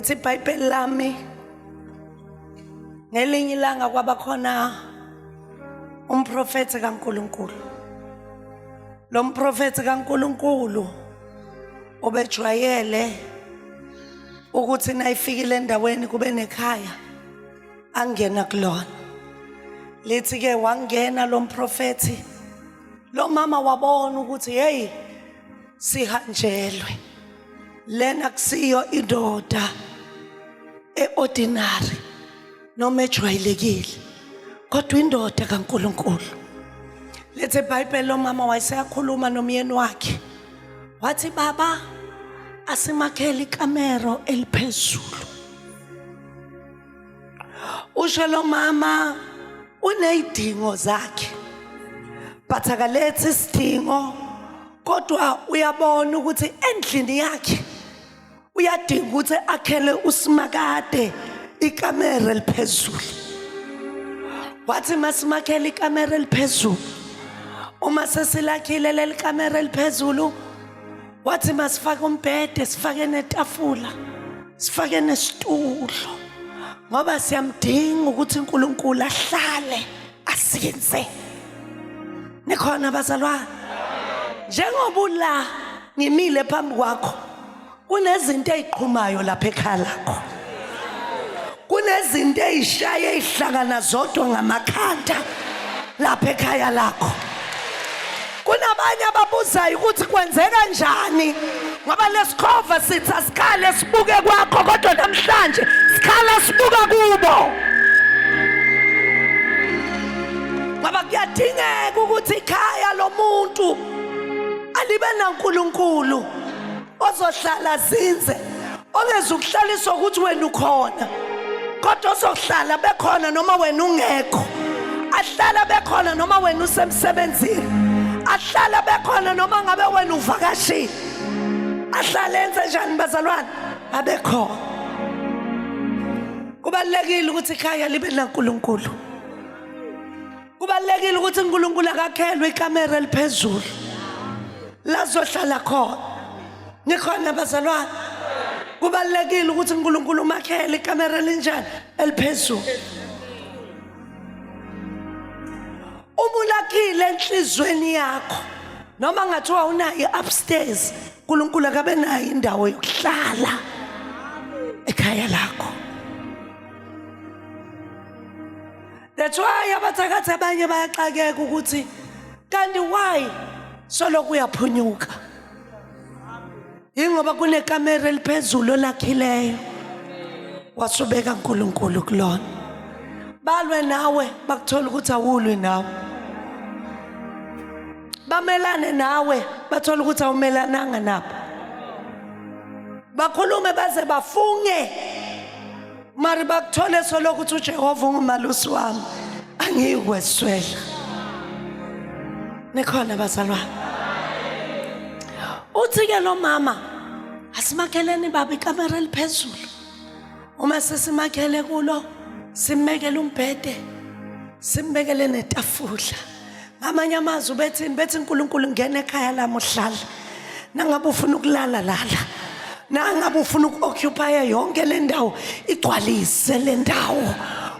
Lithi iBhayibheli lami ngelinye ilanga kwaba khona umprofethi kaNkuluNkulu. Lo mprofethi kaNkuluNkulu obejwayele ukuthi nayifikile endaweni kube nekhaya angena kulona. Lithi ke wangena lo mprofethi, lo mama wabona ukuthi hey, sihanjelwe, lena kusiyo indoda eordinary noma ejwayelekile, kodwa indoda kaNkuluNkulu. Lethi iBhayibheli, lo mama wayeseyakhuluma nomyeni wakhe, wathi, "Baba, asimakhele ikamero eliphezulu." Usho lo mama uneyidingo zakhe, but akalethi isidingo, kodwa uyabona ukuthi endlini yakhe uyadinga ukuthi akhele uSimakade ikamera eliphezulu. Wathi, "Masimakhele ikamera eliphezulu. Uma sesilakhile leli kamera eliphezulu," wathi, "masifake umbhede, sifake netafula, sifake nesitulo, ngoba siyamdinga ukuthi uNkulunkulu ahlale asinze." Nikhona bazalwane? Njengoba ula ngimile phambi kwakho, kunezinto eziqhumayo lapha ekhaya lakho, kunezinto ezishaya ezihlangana zodwa ngamakhanda lapha ekhaya lakho. Kunabanye ababuzayo ukuthi kwenzeka njani, ngoba lesikhova sithi asikhale sibuke kwakho, kodwa namhlanje sikhala sibuka kubo, ngoba kuyadingeka ukuthi ikhaya lomuntu alibe naNkulunkulu ozohlala zinze, ongezukuhlaliswa ukuthi wena ukhona, kodwa ozohlala bekhona noma wena ungekho, ahlala bekhona noma wena usemsebenzini, ahlala bekhona noma ngabe wena uvakashile. Ahlale enze njani bazalwane? Abekhona. Kubalulekile ukuthi ikhaya libe naNkulunkulu. Kubalulekile ukuthi uNkulunkulu akakhelwe ikamera eliphezulu lazohlala khona. Nikhona bazalwane? Kubalulekile ukuthi uNkulunkulu umakhele ikamera elinjani? Eliphezulu. Uma ulakhile enhlizweni yakho, noma ngathiwa unayo upstairs, uNkulunkulu akabe nayo indawo yokuhlala ekhaya lakho. That's why abathakathi abanye bayaxakeka ukuthi kanti why solokhu uyaphunyuka, yingoba kunekamera eliphezulu olakhileyo, wasubeka uNkulunkulu kulona. Balwe nawe, bakuthola ukuthi awulwi nawe. Bamelane nawe, bathola ukuthi awumelananga nabo. Bakhulume baze bafunge, mari bakuthole solokhu ukuthi uJehova ungumalusi wami, angiyikweswela. Nikhona bazalwane? Uthi ke lo mama, "Asimakheleni baba ikamera eliphezulu. Uma sesimakhele kulo, simmekele umbhede, simbekele netafula." Ngamanye amazwi bethini? Bethi uNkulunkulu ngena ekhaya lami uhlala. Nangabe ufuna ukulala, lala. Nangabe ufuna uku-occupy yonke le ndawo, igcwalise le ndawo.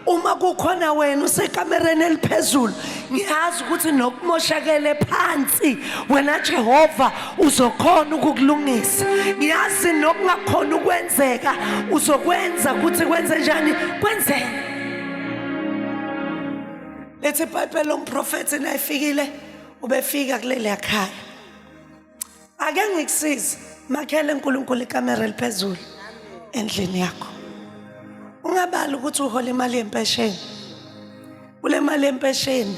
Uma kukhona wena usekamereni eliphezulu, ngiyazi ukuthi nokumoshakele phansi, wena Jehova uzokhona ukukulungisa. Ngiyazi nokungakhona ukwenzeka, uzokwenza ukuthi kwenze njani? Kwenzeke. Lethi iBhayibheli, lomprofethi nayifikile, ubefika kuleli yakhaya. Ake ngikusize, makhele uNkulunkulu ikamera eliphezulu endlini yakho. Ungabali ukuthi uhola imali yempesheni. Kule mali yempesheni,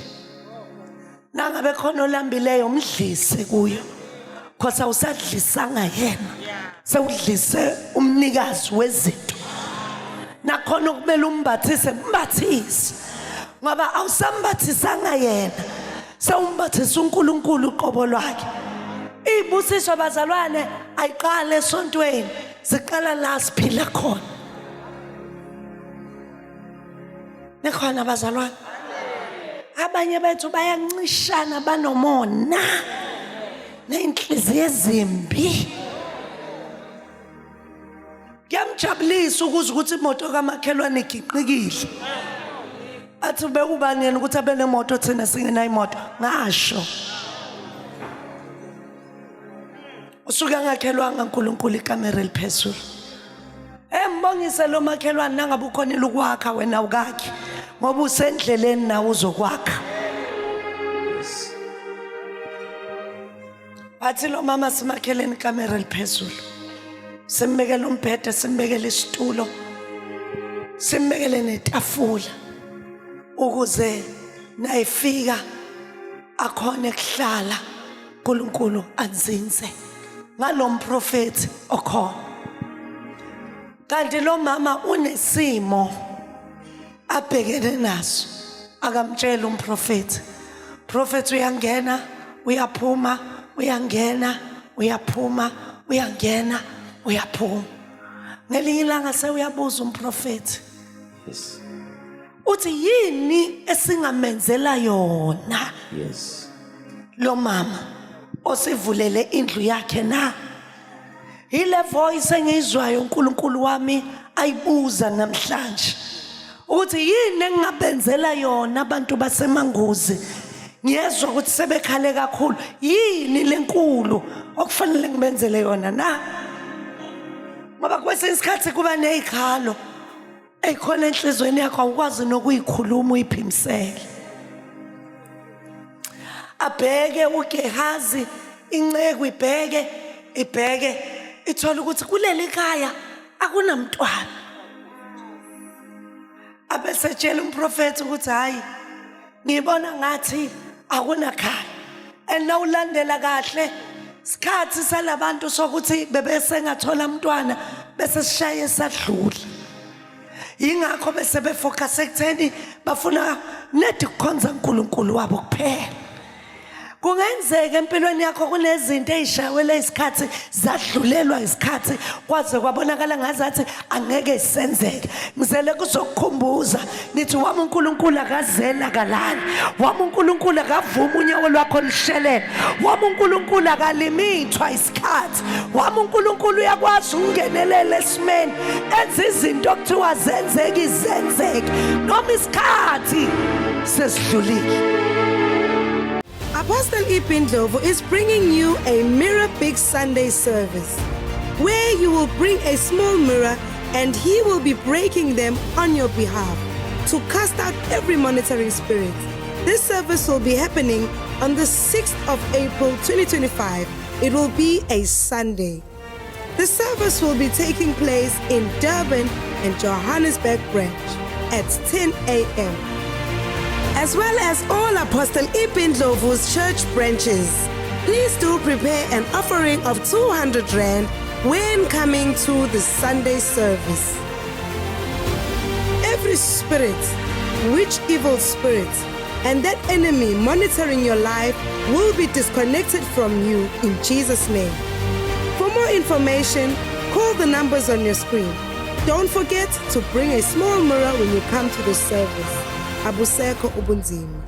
nangabe khona olambileyo, umdlise kuyo, cause awusadlisanga yena, sewudlise umnikazi wezinto. Nakhona okumele umbathise, mbathise, ngoba awusambathisanga yena, sewumbathisa uNkulunkulu uqobo lwakhe. Izibusiso bazalwane ayiqale esontweni, ziqala la siphila khona. Nikhona bazalwane? Abanye bethu bayancishana, banomona ney'nhliziyo ezimbi. Kuyamjabulisa. Kuyangijabulisa ukuzwa ukuthi imoto kamakhelwane igiqikile. Athi bekubani yena ukuthi abe nemoto thina singenayo imoto. Ngasho. Usuke angakhelwanga uNkulunkulu ikamera eliphezulu. Embongise lo makhelwane nangabe ukhonile ukwakha wena ukakhi ngoba usendleleni nawe uzokwakha. Bathi lo mama simakheleni ikamera eliphezulu. Simbekele umbhede, simbekele isitulo. Simbekele netafula ukuze nayifika akhone kuhlala uNkulunkulu anzinze ngalomprofethi okhona. Kanti lo mama unesimo abhekene naso akamtshela umprofethi. Prophet uyangena uyaphuma uyangena uyaphuma uyangena uyaphuma. Ngelinye ilanga sewuyabuza umprofethi. Yes. Uthi yini esingamenzela yona? Yes. Lo mama osivulele indlu yakhe na? Yile voice engiyizwayo uNkulunkulu wami ayibuza namhlanje. Ukuthi yini engingabenzela yona abantu baseManguzi? Ngiyezwa ukuthi sebekhale kakhulu. Yini lenkulu okufanele ngibenzele yona na? Ngoba kwesinye isikhathi kuba nezikhalo eyikhona enhlizweni yakho awukwazi nokuyikhuluma uyiphimisele. Abheke uGehazi inceku ibheke ibheke ithola ukuthi kuleli khaya akunamntwana. Abesetshela umprofethi ukuthi hayi ngibona ngathi akunakhaya. And nawulandela kahle sikhathi salabantu sokuthi bebesengathola umntwana bese sishaye sadlula. Yingakho bese befocus ekutheni bafuna nedi kukhonza uNkulunkulu wabo kuphela. Kungenzeka empilweni yakho kunezinto eyishawele isikhathi zadlulelwa isikhathi kwaze kwabonakala ngazathi angeke isenzeke. Ngizele kuzokukhumbuza ngithi wami uNkulunkulu akazela kalali. Wami uNkulunkulu akavuma unyawo lwakho lushelele. Wami uNkulunkulu akalimithwa isikhathi. Wami uNkulunkulu uyakwazi ukungenelela esimeni enza izinto okuthiwa zenzeke izenzeke noma isikhathi sesidlulile. Apostle E.P. Ndlovu is bringing you a Mirror Big Sunday service, where you will bring a small mirror and he will be breaking them on your behalf to cast out every monitoring spirit. This service will be happening on the 6th of April 2025. It will be a Sunday. The service will be taking place in Durban and Johannesburg branch at 10 a.m., as well as all Apostle E.P. Ndlovu's church branches. Please do prepare an offering of 200 Rand when coming to the Sunday service. Every spirit, which evil spirit, and that enemy monitoring your life will be disconnected from you in Jesus' name. For more information, call the numbers on your screen. Don't forget to bring a small mirror when you come to the service. Abusekho ubunzima.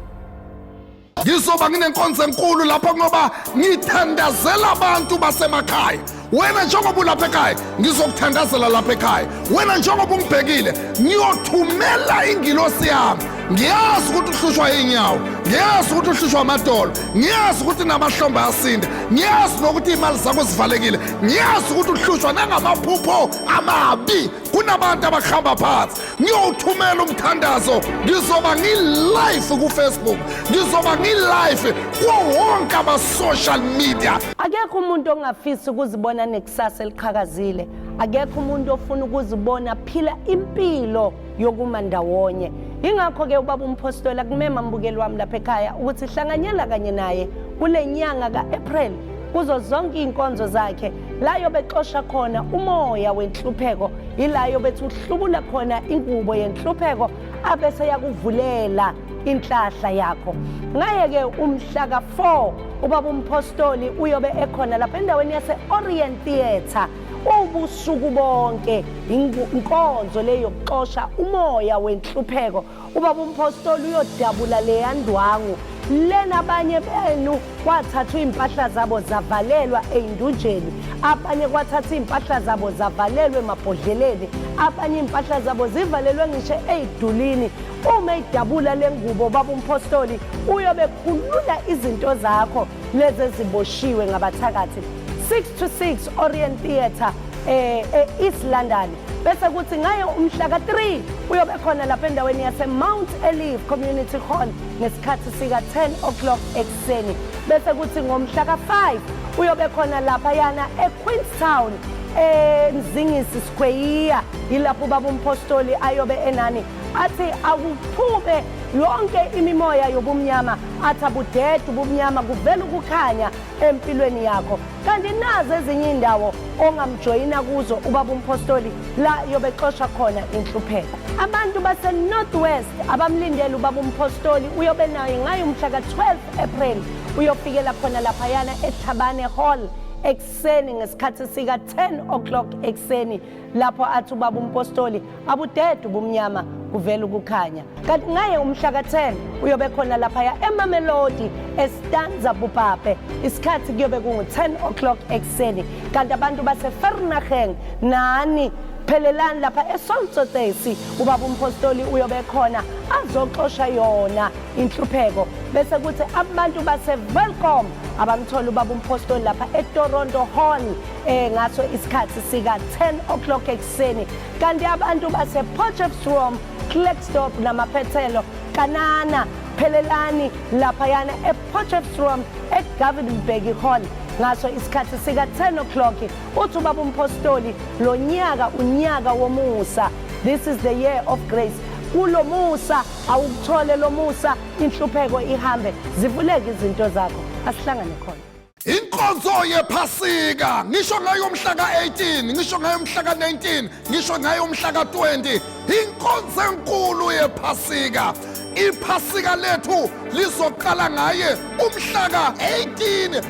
Ngizoba nginenkonzo enkulu lapho ngoba ngithandazela abantu basemakhaya. Wena njengoba ulapha ekhaya, ngizokuthandazela lapha ekhaya. Wena njengoba ungibhekile, ngiyothumela ingilosi yami. Ngiyazi ukuthi uhlushwa inyawo, ngiyazi ukuthi uhlushwa amadolo, ngiyazi ukuthi namahlombe ayasinda, ngiyazi nokuthi imali zakho zivalekile, ngiyazi ukuthi uhlushwa nangamaphupho amabi. Kunabantu abakuhamba phansi. Ngiyowuthumela umthandazo, ngizoba ngi-live ku-Facebook, ngizoba ngi-live kuwo wonke ama-social media. Akekho umuntu ongafisi ukuzibona nekusasa eliqhakazile. Akekho umuntu ofuna ukuzibona phila impilo yokuma ndawonye. Ingakho-ke ubaba umpostoli akumema mbukeli wami lapha ekhaya ukuthi hlanganyela kanye naye kule nyanga ka-April kuzo zonke iy'nkonzo zakhe la yobexosha khona umoya wenhlupheko, ila yobethi uhlubula khona ingubo yenhlupheko abese yakuvulela inhlahla yakho. Ngaye-ke umhla ka-4 ubaba umpostoli uyobe ekhona lapha endaweni yase-Orient Theatre. Ubusuku bonke inkonzo le yokuxosha umoya wenhlupheko. Ubaba umpostoli uyodabula leya ndwangu lena. Abanye benu kwathathwa iy'mpahla zabo zavalelwa ey'ndunjeni, abanye kwathathwa iy'mpahla zabo zavalelwa emabhodleleni, abanye iy'mpahla zabo zivalelwe ngisho ey'dulini. Uma eyidabula le ngubo baba umpostoli, uyobe khulula izinto zakho lezi eziboshiwe ngabathakathi. 6 to 6, Orient Theatre, e-East London. Bese kuthi ngayo umhla ka-3 uyobe khona lapha endaweni yase-Mount Elive Community Hall ngesikhathi sika-10 o'clock ekuseni. Bese kuthi ngomhla ka-5 uyobe khona laphayana eQueenstown, eMzingisi Square, yilapho ubaba umpostoli ayobe enani, athi akuphume yonke imimoya yobumnyama, athi abudede ubumnyama, kuvela ukukhanya empilweni yakho. Kanti nazo ezinye indawo ongamjoyina kuzo ubaba umpostoli la yobexosha khona inhlupheko. Abantu base-North West abamlindele ubaba umpostoli, uyobe naye ngayo umhla ka-12 April. Uyofikela khona laphayana eThabane Hall ekuseni ngesikhathi sika-10 o'clock ekuseni, lapho athi ubaba umpostoli abudede ubumnyama, kuvela ukukhanya. Kanti ngaye umhla ka-10 uyobe khona laphaya eMamelodi, eStanza Bopape, isikhathi kuyobe kungu-10 o'clock ekuseni. Kanti abantu baseVereeniging nani phelelani lapha eSoltsotesi, ubaba umpostoli uyobe khona azoxosha yona inhlupheko. Bese kuthi abantu baseWelkom abamthola ubaba umpostoli lapha eToronto Hall ngaso isikhathi sika 10 o'clock ekuseni. Kanti abantu base Potchefstroom, Klerksdorp namaphethelo kanana, phelelani laphayana ePotchefstroom, eGovan Mbeki Hall ngaso isikhathi sika 10 o'clock. Uthi ubaba umpostoli lo nyaka unyaka womusa, this is the year of grace. Kulo musa awukuthole lo musa, inhlupheko ihambe, zivuleke izinto zakho. Asihlangane khona. Inkonzo yephasika, ngisho ngayo umhla ka-18, ngisho ngayo umhla ka-19, ngisho ngayo umhla ka-20, inkonzo enkulu yephasika. Iphasika lethu lizoqala ngaye umhla ka-18,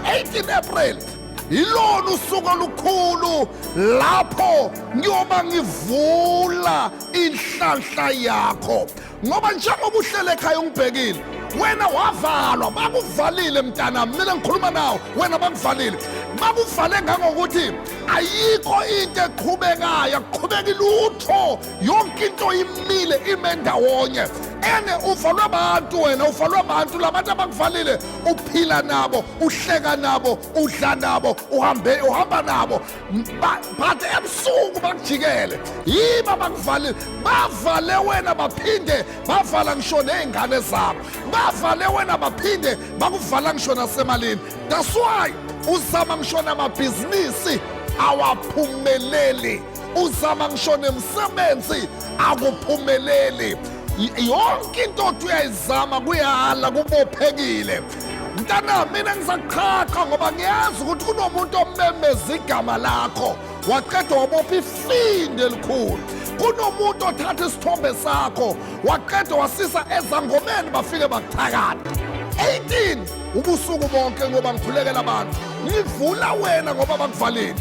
18 April. Yilona usuku olukhulu lapho ngiyoba ngivula inhlanhla yakho, ngoba njengoba uhlele ekhaya ungibhekile, wena wavalwa, bakuvalile mntanami. Mina ngikhuluma nawe, wena bakuvalile, bakuvale ngangokuthi ayikho into eqhubekayo, akuqhubeki lutho, yonke into imile, ime ndawonye. Ene uvalwe abantu, wena uvalwe abantu. Labantu abakuvalile uphila nabo, uhleka nabo, udla nabo, uhambe uhamba nabo, but ebusuku bakujikele. Yiba bakuvalile, bavale wena, baphinde bavala ngisho ney'ngane zabo, bavale wena, baphinde bakuvala ngisho nasemalini. That's why uzama ngisho namabhizinisi awaphumeleli, uzama ngisho nemsebenzi akuphumeleli. Yonke into othi uyayizama kuyala, kubophekile. Mntana, mina ngizakuqhaqha ngoba ngiyazi ukuthi kunomuntu omemeza igama lakho waqeda wabopha ifindi elikhulu. Kunomuntu othatha isithombe sakho waqeda wasisa ezangomeni, bafike bakuthakatha. 18 ubusuku bonke, ngoba ngikhulekela abantu, ngivula wena ngoba bakuvalile.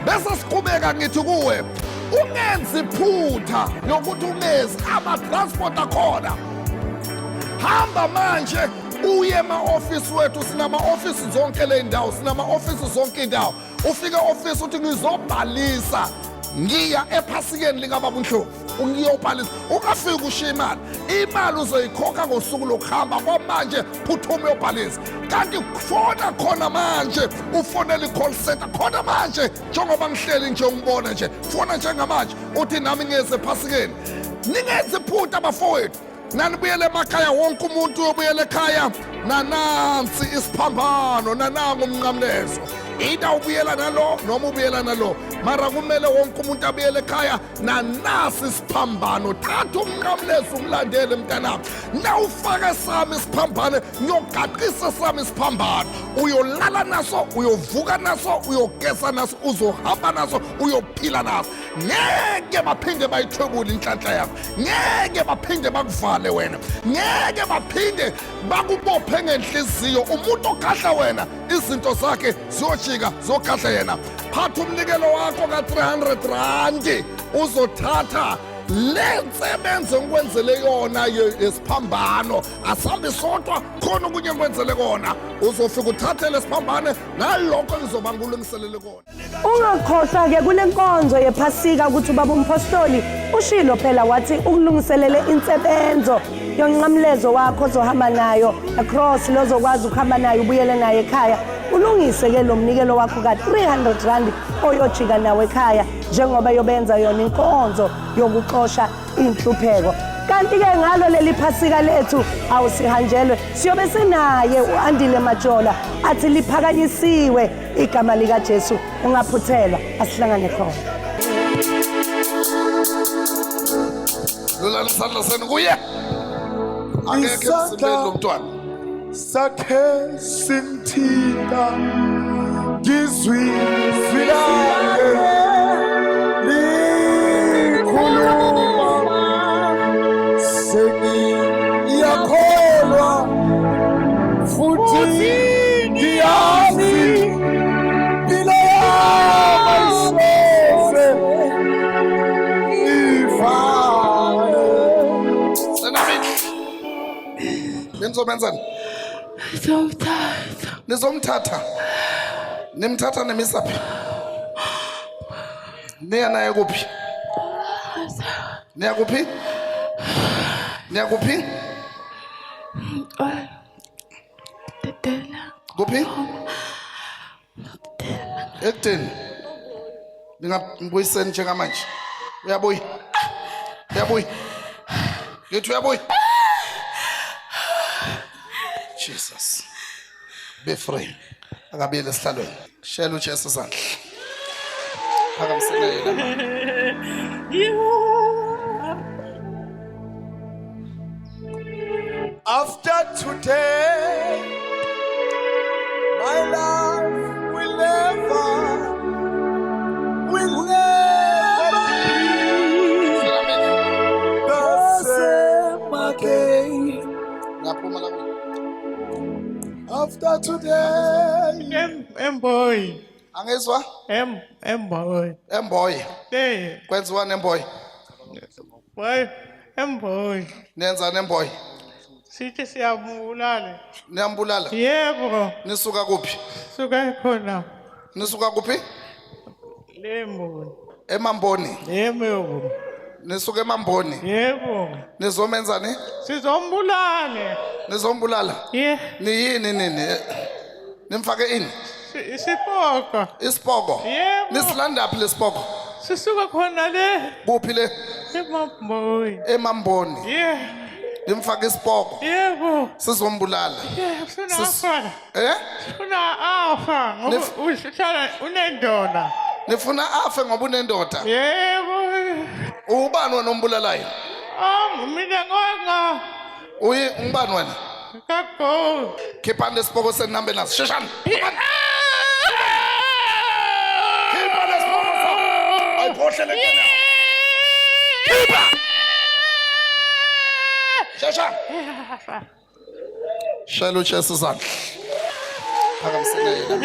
Bese siqhubeka, ngithi kuwe ungenzi iphutha lokuthi ungezi. Ama-transport akhona, hamba manje uye ema-ofisi wethu. Sinama-ofisi zonke le ndawo, sinama-ofisi zonke indawo. Ufike ofisi uthi ngizobhalisa, ngiya ephasikeni likababa uNdlovu, ngiyobhalisa. Ungafiki ushiye imali, imali uzoyikhokha ngosuku lokuhamba. Kwamanje phuthuma uyobhalisa. Kanti fona khona manje, ufonele i-call center khona manje njengoba ngihleli nje ungibona nje. Fona njengamanje uthi nami ngiyeze ephasikeni. Ningenzi iphutha abafowethu, nanibuyele emakhaya, wonke umuntu uyobuyela ekhaya nanansi isiphambano, nanangu umnqamlezo. Either ubuyela nalo noma ubuyela nalo, mara kumele wonke umuntu abuyele ekhaya nanasi isiphambano. Thatha umnqamlezo umlandele mntanami. Nawufake sami isiphambano, ngiyogaqisa sami isiphambano. Uyolala naso, uyovuka naso, uyogeza naso, uzohamba naso, uyophila naso. Ngeke baphinde bayithwebule inhlanhla yakho, ngeke baphinde bakuvale wena, ngeke baphinde bakubophe ngenhliziyo. Umuntu okhahla wena izinto zakhe ziyojika. Siyajika zokhahla yena. Phatha umnikelo wakho ka-300 randi uzothatha le nsebenzo engikwenzele yona yesiphambano. Asihambi sodwa, khona okunye engikwenzele kona. Uzofika uthathe lesiphambane nalokho engizoba ngikulungiselele kona. Ungakhohlwa ke kule nkonzo yephasika ukuthi ubaba umpostoli ushilo phela wathi ukulungiselele insebenzo yonqamlezo wakho ozohamba nayo across lozokwazi ukuhamba nayo ubuyele nayo ekhaya. Ulungise ke lo mnikelo wakho ka-300 rand oyojika nawo ekhaya njengoba yobenza yona inkonzo yokuxosha inhlupheko. Kanti-ke ngalo leli phasika lethu awusihanjelwe siyobe sinaye u-Andile Majola athi liphakanyisiwe igama likaJesu. Ungaphuthelwa, asihlangane khona. Lulani isandla senu kuye. Akekho emzimbeni lo mntwana. Sakhe simthinta ngizwi lakhe likhuluma sengiyakholwa futhi ngiyazi impilo yami ayisoze ifane. Senamini. Nizomenzani? Sizomthatha. Nizomthatha. Nimthatha nimisaphi? Niya naye kuphi? Niya kuphi? Niya kuphi? Dedela. Kuphi? Ekudeni. Ningambuyiseni njengamanje. Uyabuya. Uyabuya. Ngithi uyabuya. Jesus. Be free. Akabuyele esihlalweni. Shela uJesu isandla. Phakamisela yena. After today, my life will never, will never be the same again. Ngiyaphuma la. After today, Emboy. Angizwa? Emboy. Emboy. Eh, Kwenziwa nemboy. boy, Emboy. Nenza nemboy. Sithi siyambulala. Niyambulala. Yebo, Nisuka kuphi? suka khona Nisuka kuphi? Lemboni. Emamboni. Yebo. Nisuka emamboni. Yebo. Nizomenzani? Sizombulala. Nizombulala. Ye, Niyini nini? Nimfake ini? Isipoko. Isipoko. Yebo. Nisilanda phi lesipoko? Sisuka khona le Kuphi le? eMamboy. Emamboni. Ye, Nimfake isipoko. yebo. Sizombulala. Ye, sifuna afa. Eh? Sifuna afa ngoba uhlala unendoda. Nifuna afe ngoba unendoda. Yebo. Ubani wena ombulalayo? Mina ngonga Uyi ungubani wena? kago. Khiphani lesipoko senihambe naso. Sheshani. Khipha lesipoko sakho. Ayiphohle le nto. Khipha. Shesha. Shela uJesu isandla. Phakamisela yena.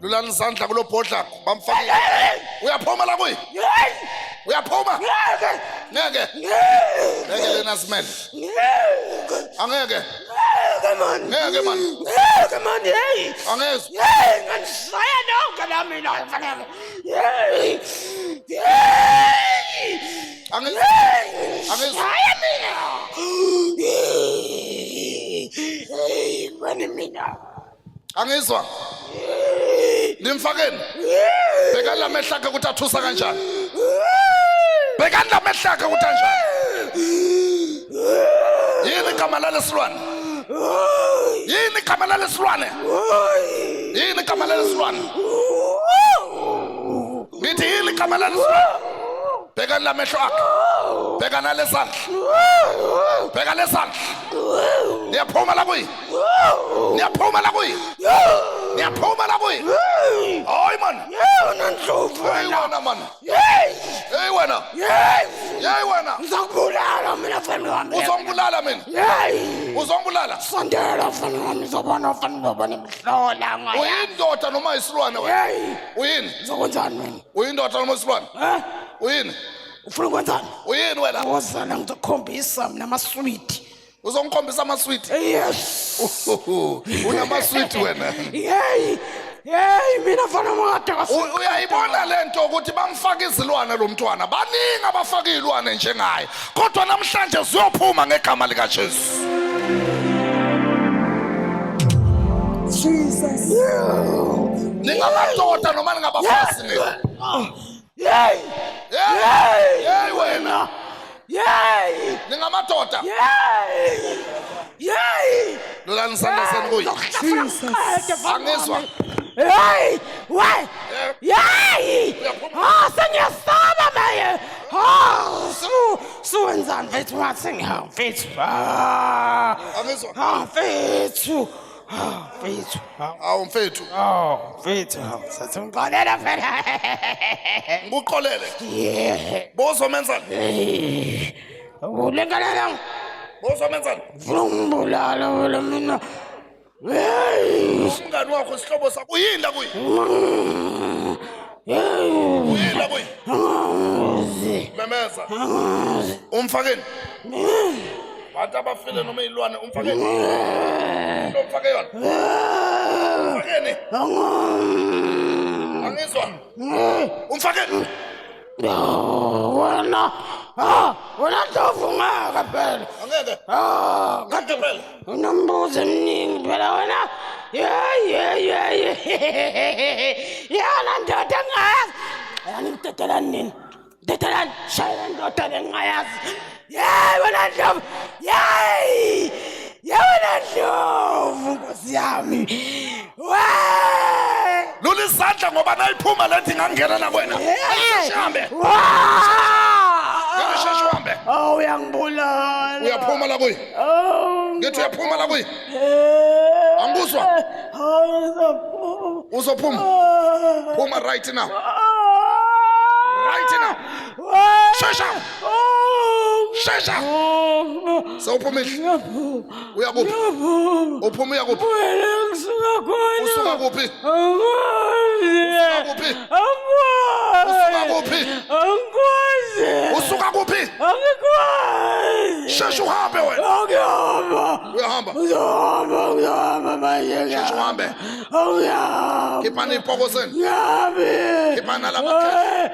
Lulani isandla kulo bhodla bamfake. Uyaphuma la kuyi. Uyaphuma. Ngeke. Ngeke lena simele. Angeke. Ngeke man. Ngeke man, hey. Angezwa. Hey, nganishaya nonke la mina mfanele. Hey. Hey. Angezwa. Angezwa. Shaya mina. Hey, mani mina. Angizwa. Nimfakeni. Bhekani la mehlo akhe ukuthi athusa kanjani. Bhekani la mehlo akhe ukuthi anjani. Yini igama lalesilwane? Yini igama lalesilwane? Yini igama lalesilwane? Ngithi yini igama lalesilwane? Bhekani la mehlo akhe. Bhekani nalesandla. Bheka lesandla. Niyaphuma la kuyi. Niyaphuma la kuyi. Niyaphuma la kuyi. Hayi man. Yena Ndlovu Hey wena. wena man. Hey. Hey wena. Hey. Yeyi wena. Ngizokubulala mina mfana wami. Uzongibulala mina. Yeyi. Uzongibulala. Sondela mfana wami ngizobona mfana ngizobona imihlola ngayo. Uyindoda noma isilwane wena? Yeyi. Uyini? Ngizokwenzani mina? Uyindoda noma isilwane? Eh? Uyini? Ufuna ukwenzani? Uyini wena? Wozana ngizokukhombisa mina amaswidi. Uzongikhombisa amaswidi? Yes. Unamaswidi wena. Yeyi. Yeyi mina mfana wami kade Uyayibona lento ukuthi bamfaka izilwane lo mntwana. Baningi abafaka izilwane njengaye. Kodwa namhlanje ziyophuma ngegama lika Jesu. Jesus. Ningamadoda noma ningabafazi nina. Yeyi. Hey, hey wena. Yeyi. Ningamadoda. Yeyi. Yeyi. Lolani isandla senu kuye. Jesus. Angizwa. Hey! Wey! Yeyi! Ah, sengiyasaba maye. Ah, su suwenzani mfethu ngathi ngihawu mfethu. Ah. Angizwa. Ah, mfethu. Ah, mfethu. Awu mfethu. Oh, mfethu. Sathi ngixolela phela. Ngikuxolele. Yeah. Bozomenzani? Ulengalala. Bozomenzani? Ngifuna ukungibulala wena mina. Hey! Umngani wakho isihlobo sakho uyini la kuye? Uyini la kuye? Memeza. Umfakeni. Bantu abafile noma izilwane umfakeni. Lo mfake yona. Umfakeni. Angizwa. Umfakeni. Wena. Ah, wena Ndlovu ngeke phela. Angeke. Ah, Ngeke phela. Unombuzo eminingi phela wena. Yeyi yeyi yeyi. Yana ndoda engingayazi. Yani ngidedelani nini? Dedelani, shayela ndoda lengingayazi. Yeyi wena Ndlovu. Yeyi. Yeyi wena Ndlovu Nkosi yami. Wey! Lula isandla ngoba nayiphuma lethi ingangena nakwena. Sheshe uhambe. Ngeke sheshe uhambe. Oh uyangibulala. Uyaphuma la kuye. Oh. Ngithi uyaphuma la kuye. Angikuzwa. Uzophuma. Phuma right now. Right now. Shesha. Shesha. Sewuphumile. Uyakuphi? Uphuma uyakuphi? Usuka kuphi? Usuka kuphi? Usuka kuphi? Usuka kuphi? Shesha uhambe wena. Uyahamba. Shesha uhambe. Khiphani ipokoseni. Khiphani nalamakhehla.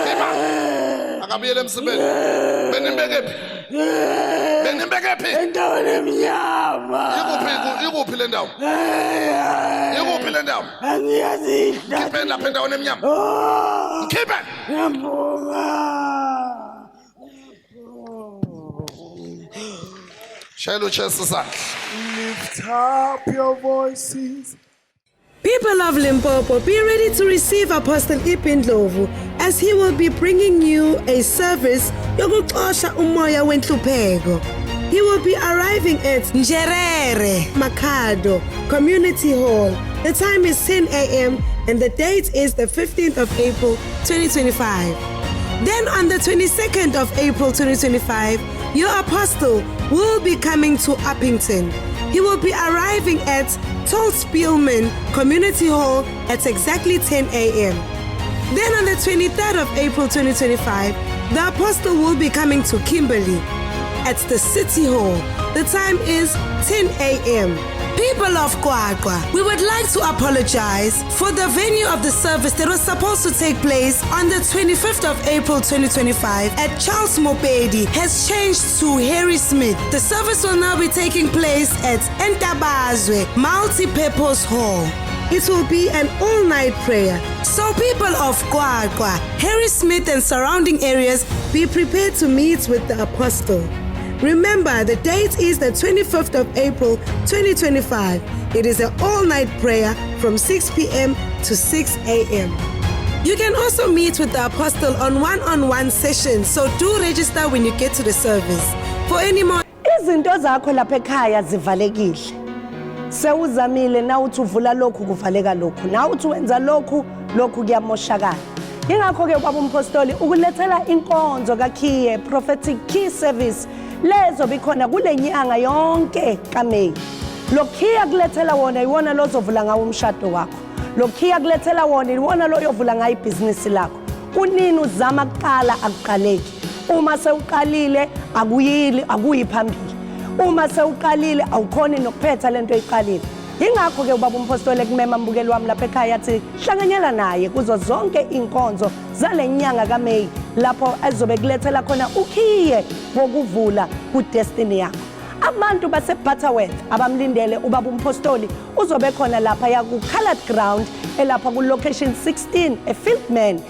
Khipha. Akabuyele emsimbeni. Benimbekephi? Benimbekephi? Endaweni emnyama. Ikuphi ikuphi le ndawo? Ikuphi le ndawo? Angiyazi. Khipheni lapha endaweni emnyama. Khiphe. Ngiyabonga. Shayela uJesu isandla. Lift up your voices. People of Limpopo, be ready to receive Apostle E.P. Ndlovu as he will be bringing you a service yokuxosha umoya wenhlupheko. He will be arriving at Njerere Makado Community Hall. The time is 10 a.m. and the date is the 15th of April 2025. Then on the 22nd of April 2025, your apostle will be coming to Upington. He will be arriving at Tolspielman Community Hall at exactly 10 a.m. Then on the 23rd of April 2025, the apostle will be coming to Kimberley at the City Hall. The time is 10 a.m. People of QwaQwa, we would like to apologize for the venue of the service that was supposed to take place on the 25th of April 2025 at Charles Mopedi has changed to Harry Smith. The service will now be taking place at Entabazwe Multi-Purpose Hall. It will be an all-night prayer. So people of QwaQwa, Harry Smith and surrounding areas, be prepared to meet with the apostle. Remember, the date is the 25th of April 2025. It is an all-night prayer from 6 p.m. to 6 a.m. You can also meet with the apostle on one-on-one sessions, so do register when you get to the service. For any more Izinto zakho lapha ekhaya zivalekile. Sewuzamile na uthi uvula lokhu kuvaleka lokhu. Na uthi wenza lokhu lokhu kuyamoshakala. Yingakho-ke ubaba umpostoli ukulethela inkonzo kakhiye Prophetic Key Service lezobe ikhona kule nyanga yonke kaMeyi. Lo khiye akulethela wona iwona lozovula ngawo umshado wakho. Lo khiye akulethela wona iwona loyovula ngayo ibhizinisi lakho. Kunini uzama kuqala akuqaleki. Uma sewuqalile akuyili akuyi phambili. Uma sewuqalile awukhoni nokuphetha lento oyiqalile. Yingakho-ke ubaba umpostoli ekumema mbukeli wami lapha ekhaya athi hlanganyela naye kuzo zonke iy'nkonzo zale nyanga kaMeyi lapho ezobe kulethela khona ukhiye wokuvula kudestiny yakho. Abantu baseButterworth abamlindele ubaba umpostoli uzobe khona lapha yaku-Coloured Ground elapha ku-location 16 eFieldman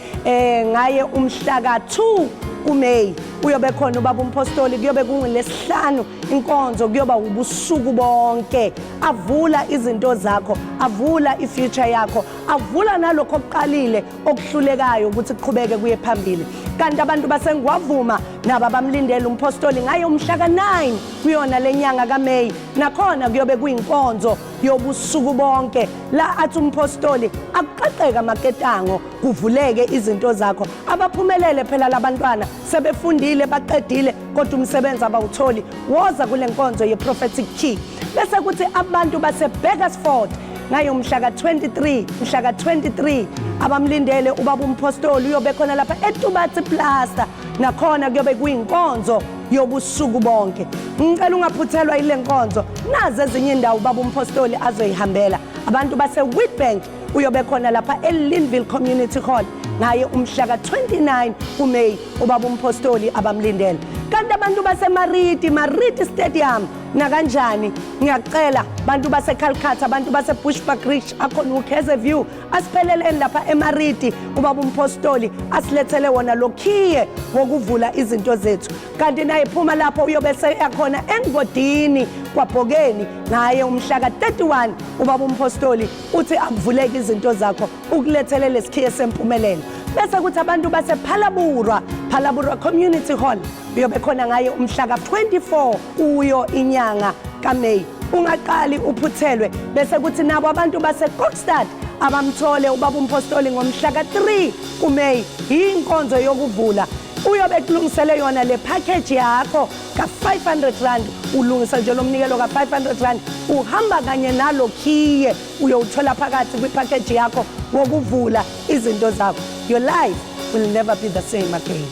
ngaye umhla ka-2 kuMeyi. Uyobe khona ubaba umpostoli, kuyobe kungulesihlanu inkonzo, kuyoba ubusuku bonke. Avula izinto zakho, avula ifuture yakho, avula nalokho okuqalile okuhlulekayo ukuthi kuqhubeke kuye phambili. Kanti abantu baseNgwavuma nabo abamlindele umpostoli ngaye umhla ka-9 kuyona lenyanga kaMeyi, nakhona kuyobe kuyinkonzo yobusuku bonke la athi umpostoli akuqaqeka amaketango kuvuleke izinto zakho. Abaphumelele phela labantwana sebefundile baqedile kodwa umsebenzi abawutholi. Woza kule nkonzo ye-Prophetic Key. Bese kuthi abantu base-Burgersfort ngayo mhla ka-23 mhla ka-23 abamlindele ubaba umpostoli uyobe khona lapha eTubatsi Plaza, nakhona kuyobe kuyinkonzo yobusuku bonke. Ngicela ungaphuthelwa ile nkonzo. Nazi ezinye indawo ubaba umpostoli azoyihambela. Abantu base-Witbank uyobe khona lapha e-Linville Community Hall ngaye umhla ka-29 kuMeyi, ubaba umpostoli abamlindele. Kanti abantu baseMariti, Mariti Stadium nakanjani ngiyacela bantu baseCalcutta, abantu baseBushbuckridge, akhona uKheze View, asipheleleni lapha eMariti ubaba umpostoli asilethele wona lokhiye wokuvula izinto zethu. Kanti naye phuma lapho uyobe seyakhona engodini kwaBhokeni ngaye umhla ka-31 ubaba umpostoli uthi akuvuleke izinto zakho ukulethele lesikhiye sempumelelo. Bese kuthi abantu basePhalaborwa, Phalaborwa Community Hall uyobe khona ngaye umhla ka-24 kuyo inyanga kaMeyi. Ungaqali uphuthelwe. Bese kuthi nabo abantu baseKokstad abamthole ubaba umpostoli ngomhla ka-3 kuMeyi, inkonzo yokuvula. Uyobe kulungisele yona le package yakho ka-500 rand. Ulungisa nje lo mnikelo ka-500 rand uhamba kanye nalo khiye uyowuthola phakathi kwipackage yakho wokuvula izinto zakho. Your life will never be the same again.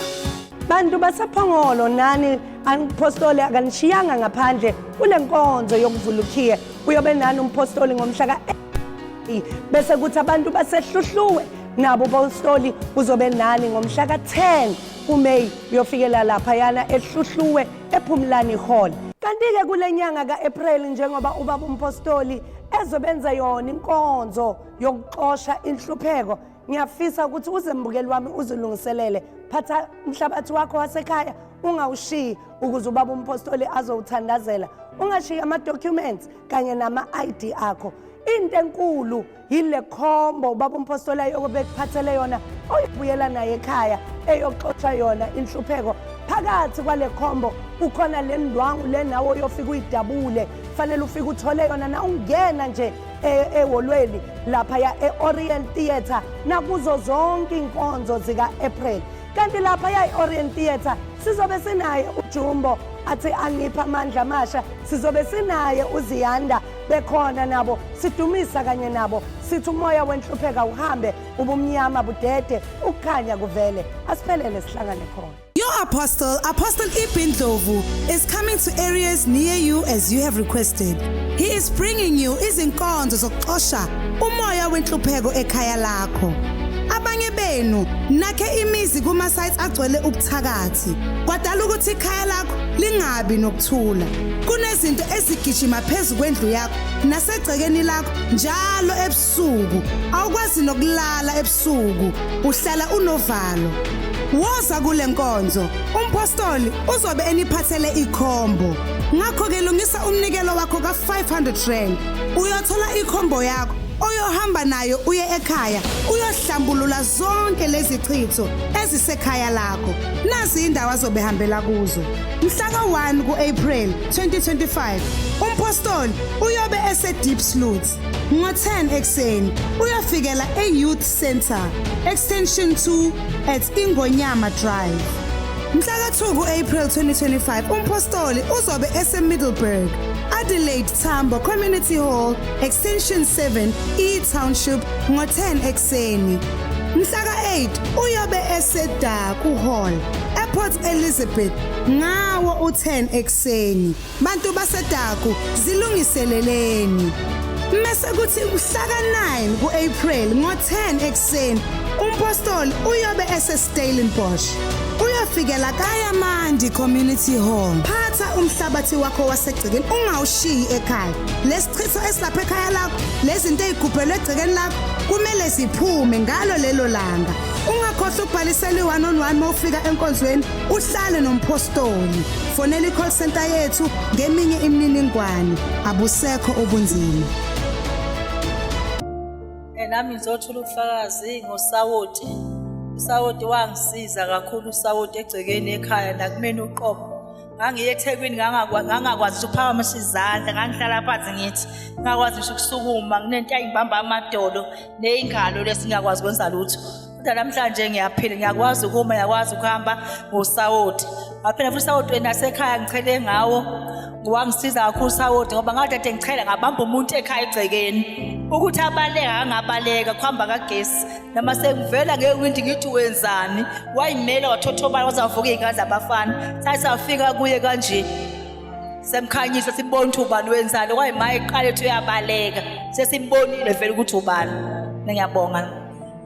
Bantu basePhongolo nani, umpostoli akanishiyanga ngaphandle kule nkonzo yokuvula ukhiye. Uyobe nani umpostoli ngomhla ka bese kuthi abantu basehluhluwe nabo umpostoli uzobe nani ngomhla ka-10 kuMeyi, uyofikela laphayana eHluhluwe ePhumlani Hall. Kanti-ke kule nyanga ka-April njengoba ubaba umpostoli ezobenza yona inkonzo yokuxosha inhlupheko, ngiyafisa ukuthi uze mbukeli wami uzilungiselele. Phatha umhlabathi wakho wasekhaya ungawushiyi ukuze ubaba umpostoli azowuthandazela. Ungashiyi ama-documents kanye nama-ID akho. Into enkulu yile khombo ubaba umpostoli ayobe ekuphathele yona oyibuyela naye ekhaya eyoxosha yona inhlupheko. Phakathi kwale khombo kukhona le ndwangu le nawe oyofika uyidabule, fanele ufike uthole yona na ungena nje eholweni laphaya e-Orient Theatre nakuzo zonke iy'nkonzo zika-April. Kanti laphaya e-Orient Theatre sizobe sinaye uJumbo athi angipha amandla amasha, sizobe sinaye uZiyanda bekhona nabo sidumisa kanye nabo sithi umoya wenhlupheka uhambe, ubumnyama budede, ukukhanya kuvele. Asiphelele sihlangane khona. Your apostle, Apostle E.P. Ndlovu, is coming to areas near you as you have requested. He is bringing you izinkonzo zokuxosha umoya wenhlupheko ekhaya lakho. Abanye benu nakhe imizi kuma sites agcwele ubuthakathi. Kwadala ukuthi ikhaya lakho lingabi nokuthula. Kunezinto ezigijima phezu kwendlu yakho nasegcekeni lakho njalo ebusuku. Awukwazi nokulala ebusuku, uhlala unovalo. Woza kule nkonzo, umpostoli uzobe eniphathele ikhombo. Ngakho-ke lungisa umnikelo wakho ka-500 rand. Uyothola ikhombo yakho oyohamba nayo uye ekhaya uyohlambulula zonke lezi chitho ezisekhaya lakho. Nazi indawo azobe hambela kuzo. Mhla ka-1 ku-April 2025, umpostoli Umpostoli uyobe ese Diepsloot ngo-10 ekuseni uyofikela e-Youth Center Extension 2 at Ingonyama Drive. Mhla ka-2 ku-April 2025 umpostoli uzobe ese-Middelburg Adelaide Tambo Community Hall Extension 7 E-Township ngo-10 ekuseni. Mhla ka-8 uyobe eseDaku Hall ePort Elizabeth ngawo u-10 ekuseni. Bantu baseDaku zilungiseleleni. Mase kuthi mhla ka-9 ku-April ngo-10 ekuseni umpostoli uyobe ese-Stellenbosch. Uyofikela Kayamandi Community Hall. Phatha umhlabathi wakho wasegcekeni ungawushiyi ekhaya. Lesichitho esilapha ekhaya lakho, lezinto ezigubhelwe egcekeni lakho kumele ziphume ngalo lelo langa. Ungakhohlwa ukubhalisela i-one on one mawufika enkonzweni uhlale nompostoli. Fonela i-call center yethu ngeminye imininingwane. Abusekho ubunzima. Nami ngizothola ubufakazi ngosawoti. Usawoti wangisiza kakhulu, usawoti egcekeni ekhaya nakumina uqobo. Ngangiye eThekwini ngangakwazi ukuphakamisa izandla, ngangihlala phansi ngithi ngingakwazi ngisho ukusukuma, nginento eyayingibamba amadolo ney'ngalo lesi ngingakwazi ukwenza lutho. Kodwa namhlanje ngiyaphila, ngiyakwazi ukuma, ngiyakwazi ukuhamba ngosawoti. Ngaphinde futhi usawoti nasekhaya ngichele ngawo, wangisiza kakhulu usawoti ngoba ngadade ngichela ngabamba umuntu ekhaya egcekeni. Ukuthi abaleka angabaleka kuhamba kagesi noma sengivela ngewindi ngithi wenzani, wayimela wathothobala waze wavuka iy'ngane zabafana. Sathi safika kuye kanje semkhanyisa simbona ukuthi ubani wenzani, kwayima eqala ethi uyabaleka sesimbonile vele ukuthi ubani. Ngiyabonga.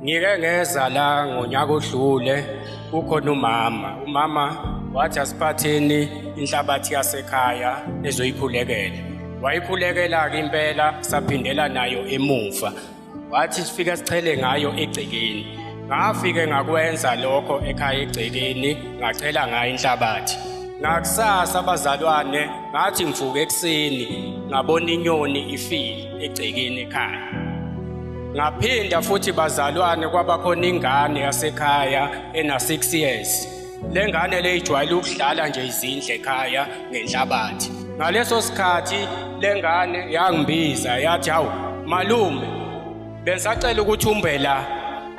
Ngike ngeza la ngonyaka odlule, kukhona umama wathi asiphatheni inhlabathi yasekhaya ezoyikhulekela. Wayikhulekela-ke impela, saphindela nayo emuva. Wathi sifike sichele ngayo egcekeni. Ngafike ngakwenza lokho ekhaya egcekeni, ngachela ngayo inhlabathi. Ngakusasa abazalwane ngathi ngivuke ekuseni ngabona inyoni ifile egcekeni ekhaya. Ngaphinda futhi bazalwane kwaba khona ingane yasekhaya ena 6 years. Le ngane le ijwayele ukudlala nje izindle ekhaya ngenhlabathi. Ngaleso sikhathi le ngane yangibiza yathi hawu malume bengisacela ukuthi umbe la.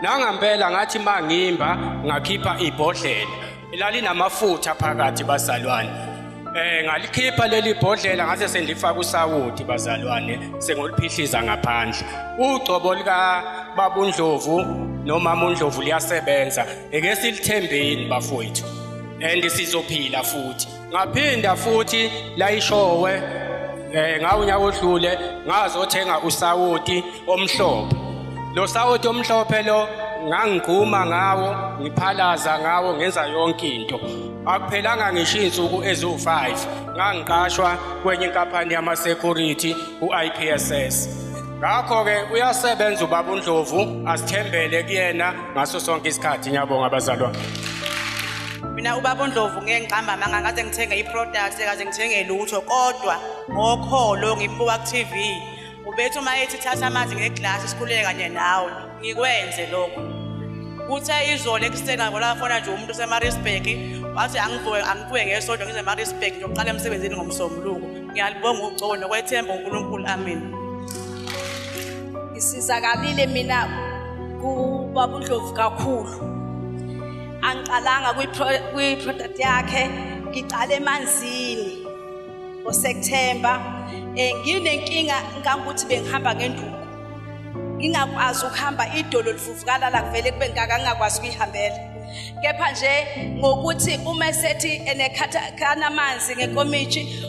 Nangampela ngathi mangimba ngakhipha ibhodlela elalinamafutha phakathi bazalwane. Ngalikhipha leli bhodlela ngase sengilifaka usawoti bazalwane sengoliphihliza ngaphandle. Ugcobo lika Baba uNdlovu nomama uNdlovu liyasebenza. Eke silithembeni bafowethu. And sizophila futhi. Ngaphinda futhi layishowe ngawunyaka odlule ngazothenga usawoti omhlophe. Lo sawoti omhlophe lo ngangigquma ngawo, ngiphalaza ngawo, ngenza yonke into. Akuphelanga ngisho izinsuku eziwu-5 ngangiqashwa kwenye inkampani yama-security u-IPSS. Ngakho-ke uyasebenza ubaba uNdlovu, asithembele kuyena ngaso sonke isikhathi. Ngiyabonga bazalwane. Mina ubaba uNdlovu ngeke ngiqamba amanga, ngaze ngithenge i-product, ngaze ngithenge lutho, kodwa ngokholo ngimbuka ku-TV. Ubethi uma ethi thatha amanzi ngeglasi sikhuleke kanye nawe, ngikwenze lokho. Kuthe izolo ekuseni ngabona fona nje umuntu oseMaritzburg wathi angivuke ngesonto ngize eMaritzburg ngiyoqala emsebenzini ngomsombuluko. Ngiyalibonga ugcobo nokwethemba uNkulunkulu, amen. Ngisizakalile mina kubaba uNdlovu kakhulu. Angiqalanga kwi-product yakhe, ngiqale emanzini ngoSeptember. Nginenkinga ngangokuthi bengihamba ngenduku, ngingakwazi ukuhamba, idolo livuvukala la kuvele kube ngaka ngingakwazi ukuyihambela. Kepha nje ngokuthi uma esethi enekhathana amanzi ngenkomishi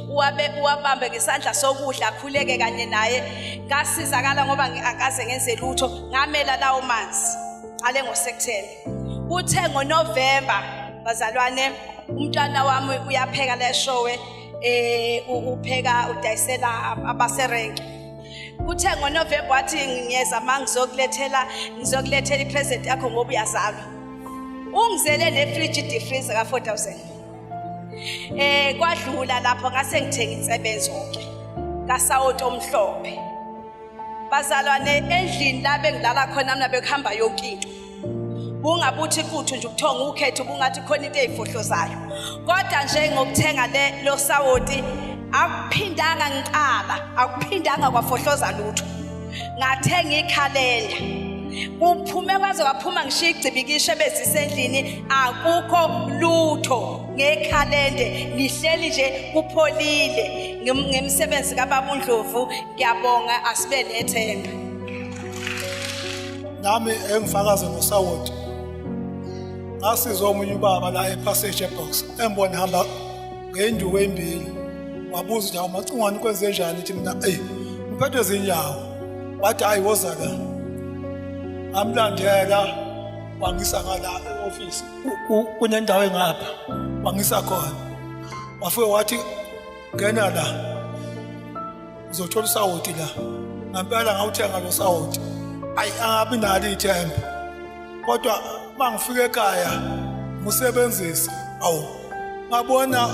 uwabambe ngesandla sokudla akhuleke kanye naye, ngasizakala ngoba angikaze ngenze lutho, ngamela lawo manzi qale ngoSeptember. Kuthe ngoNovember bazalwane umntwana wami uyapheka leshowe, upheka udayisela abaserenki. Kuthe ngoNovember wathi ngiyeza ma ngizokulethela ipresent yakho ngoba uyazalwa. Ungizele ne-fridge deep freezer ka-4000. Kwadlula lapho ngase ngithenga insebenzo-ke kasawoti omhlophe. Bazalwane endlini la bengilala khona mina bekuhamba yonke into. Bungabuthi futhi nje ukuthonga ukhetho bungathi khona into ezifohlozayo. Kodwa nje ngokuthenga le lo sawoti Akuphindanga ngiqala, akuphindanga kwafohloza lutho. Ngathenga ikhalenda. Kuphume kwaze kwaphuma ngishiya igcibikishe bezisendlini, akukho lutho ngekhalende, ngihleli nje kupholile ngemisebenzi kaBaba uNdlovu. Ngiyabonga, asibe nethemba. Nami engifakaze ngosawoti, ngasizwa omunye ubaba la ePassage eBox, engibona hamba ngenduku ezimbili, wabuza ukuthi awumacingwane kwenze njani, ithi mina eyi ngiphethwe zinyawo, wathi hayi woza la. Ngamlandela wangisa ngala e-ofisi, kunendawo engapha wangisa khona, wafike wathi ngena la uzothola usawoti la. Ngampela ngawuthenga lo sawoti, ayi angabi nalo ithemba, kodwa uma ngifika ekhaya ngisebenzise, awu ngabona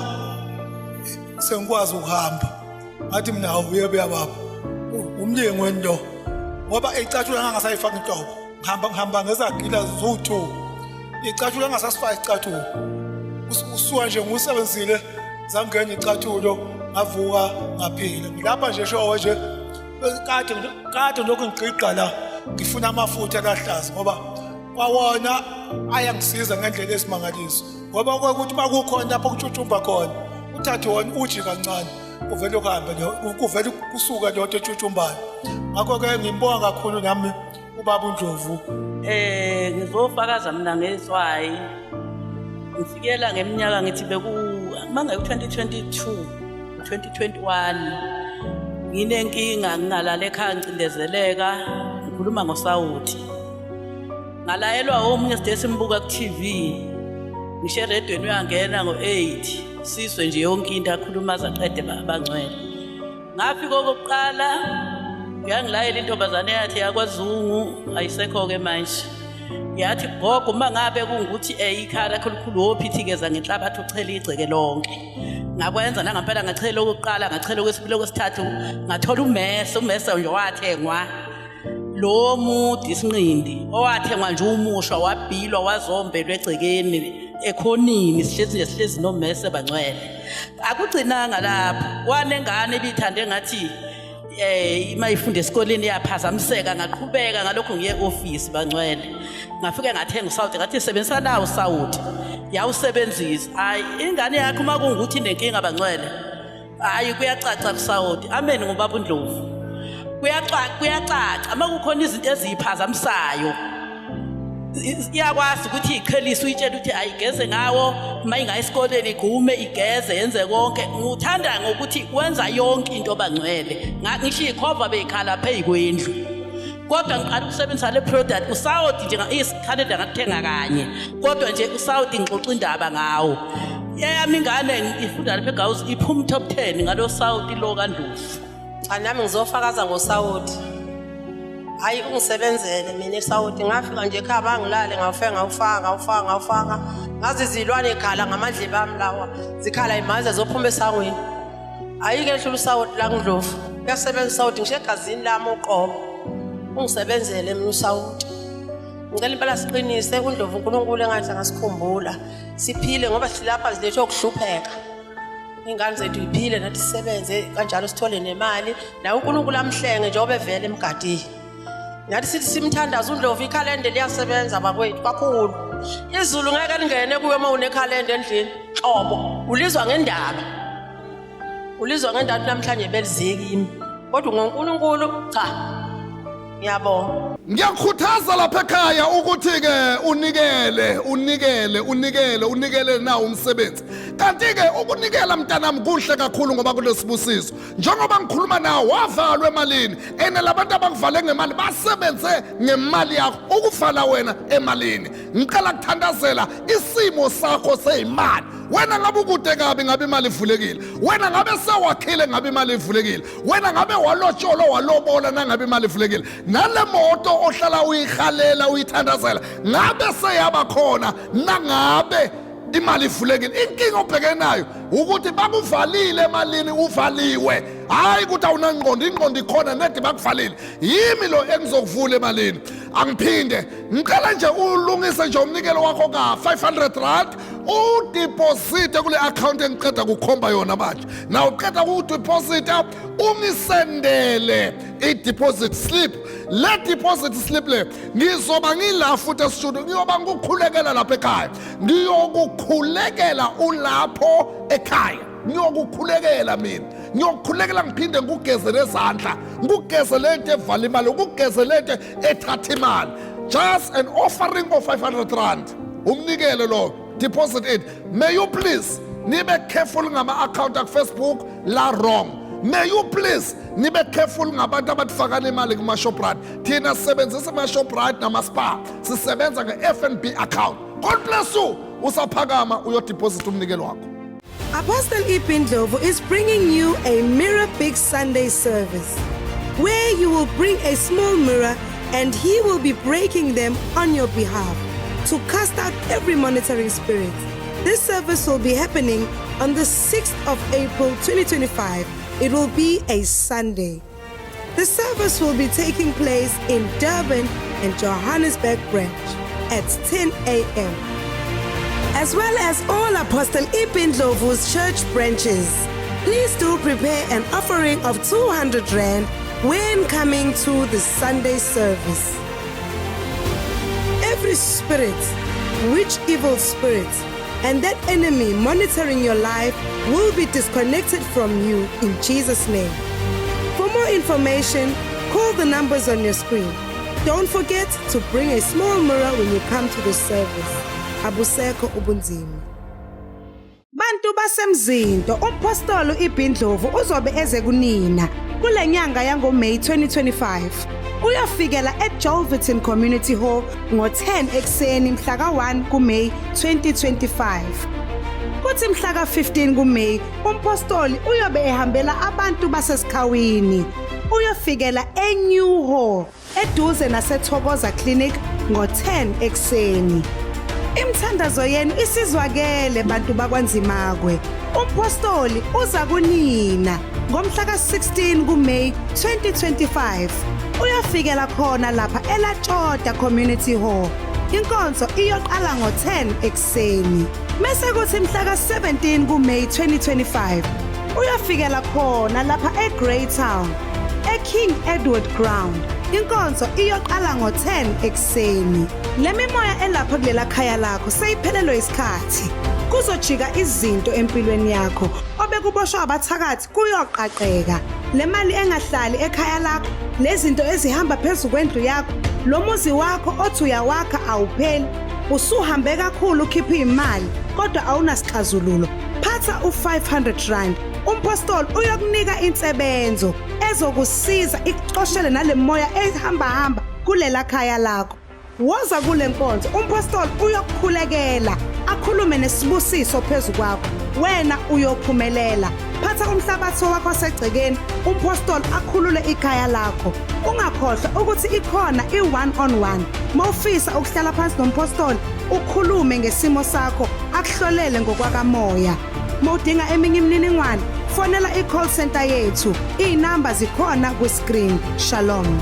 sengikwazi ukuhamba. Ngathi mina awuye buya baba, umlingweni lo, ngoba icathulo ngangasayifaka inhlobo, ngihamba ngezagila ziwu-2, icathulo ngangasasifaki isicathulo, usuka nje ngiwusebenzile zangena icathulo, ngavuka ngaphila. Ngilapha nje showe nje kade lokhu ngigqigqa la ngifuna amafutha alahlaza, ngoba kwawona ayangisiza ngendlela esimangaliso, ngoba kwekuthi makukhona lapho kutshutshumba khona uthathe wona uji kancane kuvele kuhambe, kuvele kusuka leyo nto etshutshumbayo. Ngakho-ke ngimbonga kakhulu nami ubaba uNdlovu. Ngizofakaza mina ngezwayi. Ngifikela ngeminyaka ngithi beku manje 2022 2021 nginenkinga, ngingalala ekhaya, ngicindezeleka, ngikhuluma ngosawuthi. Ngalayelwa omunye side simbuka ku TV, ngisho eredweni uyangena ngo-8 sizwe nje yonke into akhuluma azaqede abangcwele. Ngafika okokuqala yangilayela intombazane yathi yakwaZungu, ayisekho-ke manje, yathi gogo uma ngabe kungukuthi ikhaya lakho likhulu wophithikeza ngenhlabathi uchele igceke lonke. Ngakwenza nangampela, ngachela okokuqala, ngachela okwesibili, okwesithathu, ngathola umese nje wathengwa lo mudi isinqindi owathengwa nje umusha, wabhilwa wazombelwa egcekeni ekhonini, sihlezi nje sihlezi nomese bangcwele. Akugcinanga lapho, wanengane ibithande ngathi ima ifunda esikoleni yaphazamiseka. Ngaqhubeka ngalokho ngiye e-ofisi bangcwele, ngafike ngathenga usawuti, ngathi sebenzisa nawo usawuti, yawusebenzisa. Hayi ingane yakho uma kungukuthi inenkinga bangcwele, hayi kuyacaca kusawuti. Amen ngubaba uNdlovu. Kuyacaca uma kukhona izinto eziyiphazamisayo, iyakwazi ukuthi iqhelise, uyitshele ukuthi ayigeze ngawo, uma ingayi esikoleni igume igeze yenze konke. Ngiwuthanda ngokuthi wenza yonke into bangcwele, ngisho ikhova beyikhala phezu kwendlu, kodwa ngiqala ukusebenzisa le product usawoti nje isikhalenda ngathenga kanye, kodwa nje usawoti ngixoxa indaba ngawo. Eyami ingane ifunda lapha eGaus, iphuma top 10 ngalo sawoti lo kaNdlovu. Cha, nami ngizofakaza ngosawoti. Hayi ungisebenzele mina esawoti, ngafika nje ekhaya bangilale, ngawufika ngawufaka ngazi izilwane ikhala ngamadlebe ami lawa, zikhala imanzi zophuma esangweni. Ayike ehlula usawoti la kuNdlovu, uyasebenza usawoti ngisho egazini lami uqobo, ungisebenzele mina usawoti. Ngicela impela siqinise uNdlovu, uNkulunkulu engathi angasikhumbula siphile, ngoba silapha zilethwe ukuhlupheka. Ingane zethu iphile nathi sisebenze kanjalo sithole nemali, naye uNkulunkulu amhlenge njengoba evele emgadini. Nathi sithi simthandaza uNdlovu, ikhalende liyasebenza bakwethu kakhulu. Izulu ngeke lingene kuwe uma unekhalende endlini, xobo ulizwa ngendaba, ulizwa ngendaba namhlanje beliziki kimi, kodwa ngoNkulunkulu cha. Ngiyabonga. Ngiyakukhuthaza lapha ekhaya ukuthi-ke unikele, unikele, unikele, unikele nawo umsebenzi. Kanti-ke ukunikela mntanami kuhle kakhulu ngoba kulesibusiso. Njengoba ngikhuluma nawe wavalwa emalini, ene labantu abakuvale ngemali basebenze ngemali yakho ukuvala wena emalini. Ngicela kuthandazela isimo sakho seyimali. Wena ngabe ukude kabi ngabe imali ivulekile, wena ngabe sewakhile ngabe imali ivulekile, wena ngabe walotsholwa walobola nangabe imali ivulekile, nale moto ohlala uyihalela uyithandazela ngabe seyaba khona nangabe imali ivulekile. Inkinga obhekene nayo ukuthi bakuvalile emalini, uvaliwe, hayi ukuthi awunangqondo, ingqondo ikhona nedi bakuvalile. Yimi lo engizokuvula emalini. Angiphinde ngicela nje ulungise nje umnikelo wakho ka 500 rand. Udeposite kule account engiqeda kukhomba yona manje. Na uqeda ukudeposita ungisendele i-deposit slip. Le deposit slip le ngizoba ngila futhi esitudio, ngiyoba ngikukhulekela lapha ekhaya. Ngiyokukhulekela ulapho ekhaya. Ngiyokukhulekela mina. Ngiyokukhulekela ngiphinde ngikugeze nezandla. Ngikugeze lento evala imali, ngikugeze lento ethatha imali. Just an offering of 500 rand. Umnikelo lo, deposit it. May you please nibe careful ngama-account aku-Facebook la wrong. May you please nibe careful ngabantu abathifakana imali kuma-Shoprite. Thina sisebenzisa ama-Shoprite nama-Spar. Sisebenza nge-FNB account. God bless you. Usaphakama uyodeposit umnikelo wakho. Apostle E.P. Ndlovu is bringing you a Mirror Big Sunday service where you will bring a small mirror and he will be breaking them on your behalf to cast out every monitoring spirit. This service will be happening on the 6th of April 2025. It will be a Sunday. The service will be taking place in Durban and Johannesburg branch at 10 a.m., as well as all Apostle E.P. Ndlovu's church branches. Please do prepare an offering of 200 Rand when coming to the Sunday service. Every spirit, which evil spirit, and that enemy monitoring your life will be disconnected from you in Jesus' name. For more information, call the numbers on your screen. Don't forget to bring a small mirror when you come to the service. Abusekho ubunzima. Bantu basemzinto, umpostoli E.P. Ndlovu uzobe eze kunina kule nyanga yangoMay 2025. Uyofikela eJolverton Community Hall ngo-10 ekuseni mhla ka-1 kuMay 2025. Kuthi mhla ka-15 kuMay, umpostoli uyobe ehambela abantu basesikhawini. Uyofikela eNew Hall eduze naseThokoza Clinic ngo-10 ekuseni. Imithandazo yenu isizwakele bantu bakwaNzimakwe. Umpostoli uza kunina ngomhla ka-16 kuMay 2025. Uyofikela khona lapha eLatshoda Community Hall. Inkonzo iyoqala ngo-10 ekuseni. Mase kuthi mhla ka-17 kuMay 2025 uyofikela khona lapha eGreytown eKing Edward Ground. Inkonzo iyoqala ngo-10 ekuseni. Le mimoya elapha kulela khaya lakho seyiphelelwe isikhathi. Kuzojika izinto empilweni yakho. Obekuboshwa abathakathi kuyoqaqeka. Le mali engahlali ekhaya lakho, lezinto ezihamba phezu kwendlu yakho, lo muzi wakho othi uyawakha awupheli. Usuhambe kakhulu ukhipha imali kodwa awunasixazululo. Phatha u500 rand. Umpostoli uyokunika insebenzo ezokusiza ikuxoshele nale moya ehamba hamba kulela khaya lakho. Woza kule nkonzo, umpostoli uyokukhulekela, akhulume nesibusiso phezu kwakho. Wena uyophumelela. Phatha umhlabathi wakho wasegcekeni, umpostoli akhulule ikhaya lakho. Ungakhohlwa ukuthi ikhona i-one on one. Mawufisa ukuhlala phansi nompostoli, ukhulume ngesimo sakho, akuhlolele ngokwakamoya. Mawudinga eminye imininingwane, fonela i-call center yethu. Iy'namba zikhona kwi-screen. Shalom.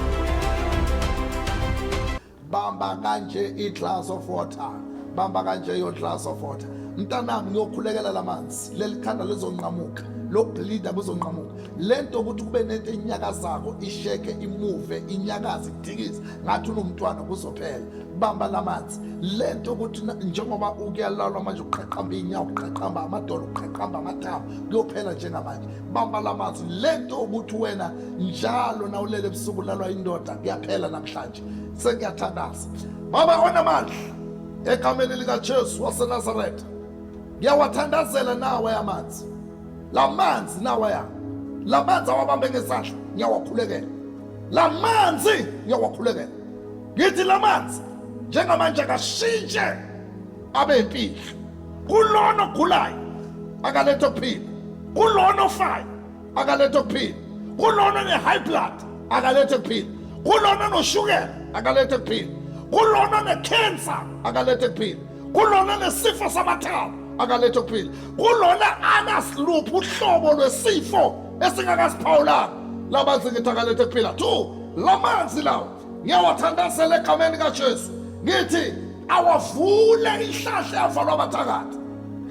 Bamba kanje i-glass of water. Bamba kanje your glass of water. Mntanami, ngiyokhulekela lamanzi. Leli khanda lizonqamuka. Lokubleeda kuzonqamuka. Lento ukuthi kube nento enyakazako, isheke, imuve, inyakaze, idikize ngathi unomntwana kuzophela. Bamba lamanzi. Lento ukuthi njengoba ukuyalalwa manje uqhaqhamba inyawo, uqhaqhamba amadolo, uqhaqhamba amathambo, kuyophela njengamanje. Bamba lamanzi. Lento ukuthi wena njalo nawulele ebusuku ulalwa indoda, kuyaphela namhlanje. Sengiyathandaza. Baba onamandla, egameni likaJesu waseNazaretha, ngiyawathandazela nawe amanzi. Lamanzi nawe ya. Lamanzi awabambe ngesandla, ngiyawakhulekela. Lamanzi ngiyawakhulekela. Ngithi lamanzi njengamanje akashintshe abe impilo. Kulona ogulayo akalethe ukuphila. Kulona ofayo akalethe ukuphila. Kulona ne-high blood akalethe ukuphila. Kulona noshukela akalethe ukuphila. Kulona ne-cancer akalethe ukuphila. Kulona nesifo samathambo akalethe ukuphila. Kulona anasiluphi uhlobo lwesifo esingakasiphawulanga, lamanzi ngithi akalethe ukuphila. 2, lamanzi lawo ngiyawathandazela egameni kaJesu, ngithi awavule ihlahla yavalwa abathakathi.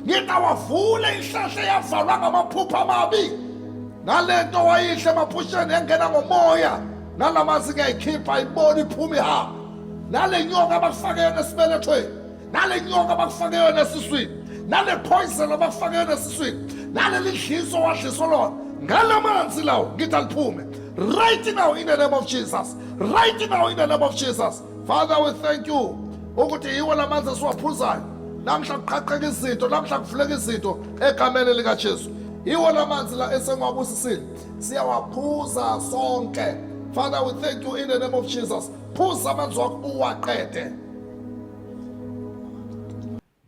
Ngithi awavule inhlahla eyavalwa ngamaphupho amabi. Nalento wayihle emaphusheni engena ngomoya. Nalamazi ngiyayikhipha ibona iphuma ihamba. Nale nyoka abakufake yona esibelethweni. Nale nyoka abakufake yona esiswini. Nale poison abakufake yona esiswini. Naleli dliso wadliso lona. Ngalamanzi lawo ngithi aliphume. Right now in the name of Jesus. Right now in the name of Jesus. Father we thank you ukuthi yiwo lamanzi esiwaphuzayo. Namhla kuqhaqheka izinto, namhla kuvuleka izinto egameni likaJesu. Yiwo lamanzi la esengiwabusisile. Siyawaphuza sonke. Father we thank you in the name of Jesus. Phuza amanzi wakho uwaqede.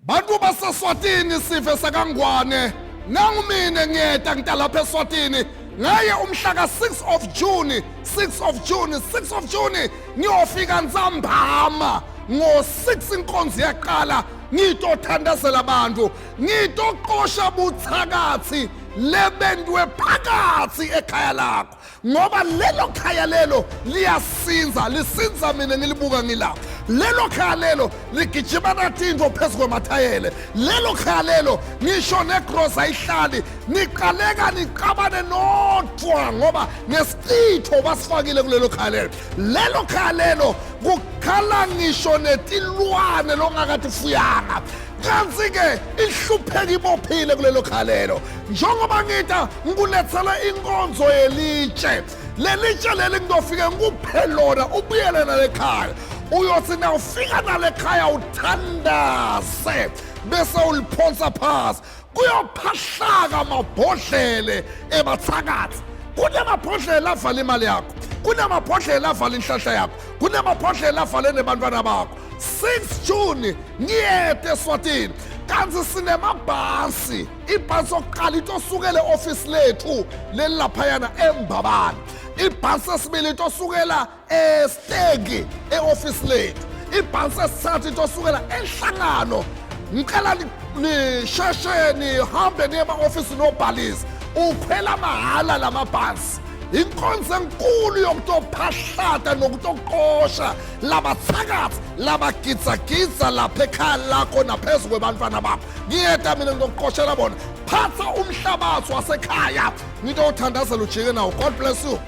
Bantu baseSwatini sive sakaNgwane nangumine ngiyeta ngitalapha eSwatini ngaye umhla ka-6 of June 6 of June 6 of June ngiyofika ntsambama ngo-6 inkonzo yaqala ngitothandazela abantu ngitoqosha buthakathi lebentwe phakathi ekhaya lakho ngoba lelo khaya lelo liyasinza lisinza mina ngilibuka ngilapha lelo khaya lelo ligijima natinto phezu kwemathayele lelo khaya lelo ngisho negrosa ayihlali niqaleka niqabane nodwa ngoba ngesitho basifakile kulelo khaya lelo lelo khaya lelo kukhala ngisho netilwane longakathi fuyanga kanti-ke ihlupheka ibophile kulelo khalelo njengoba ngita ngikulethela inkonzo yelitshe lelitshe leli ngizofike ngikuphe lona ubuyele nalekhaya uyothi nawufika nalekhaya uthandaze bese uliphonsa phasi kuyophahlaka amabhodlele ebathakathi kunamabhodlela avala imali yakho kunamabhodlela avala inhlahla yakho kunamabhodlela avale nebantwana bakho 6 June ngiyede eSwatini kanti sinemabhasi ibhasi okuqala into osukela e-ofisi lethu lelilaphayana embabane ibhasi esibili into osukela esteki e-ofisi lethu ibhasi esithathu into osukela enhlangano ngicela nisheshe nihambe niye ema-ofisi nobhalisa ukhwela mahhala la mabhasi inkonzo enkulu yokutophahlata nokutoqosha labathakathi labagitsagitsa lapha ekhaya lakho naphezu kwebantwana bakho ngiyeda mina ngitokuqoshela bona phatha umhlabathi wasekhaya ngitothandazela ujike nawo god bless you